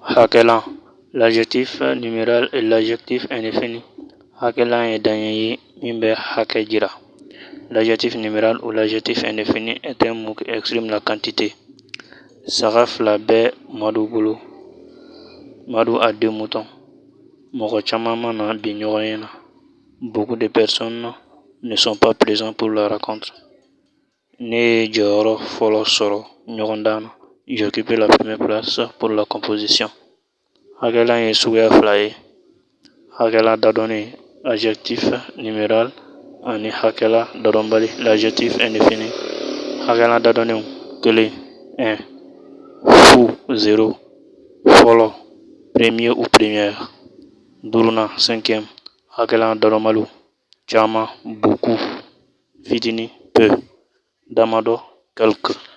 Hakɛlan, l'adjectif numéral et l'adjectif indéfini. Hakɛlan ye daɲɛ ye min bɛ hakɛ jira. L'adjectif numéral ou l'adjectif indéfini est un mot qui exprime la quantité. Saga fila bɛ Madu bolo. Madu a deux moutons. Mɔgɔ caman ma na bi ɲɔgɔnye na. Beaucoup de personnes ne sont pas présentes pour la rencontre. Ne ye jɔyɔrɔ fɔlɔ sɔrɔ ɲɔgɔndan na. J'ai occupé la première place pour la composition. Hakɛlan ye suguya fila ye: hakɛla dadɔnnen, adjectif numéral, ani hakɛla dadɔnbali, l'adjectif indéfini. Hakɛla dadɔnnenw: kelen, un, fu, zéro, fɔlɔ, premier ou première, duurunan, cinquième. Hakɛla dadɔnbaliw: caman, beaucoup, fitinin, peu, damadɔ, quelque.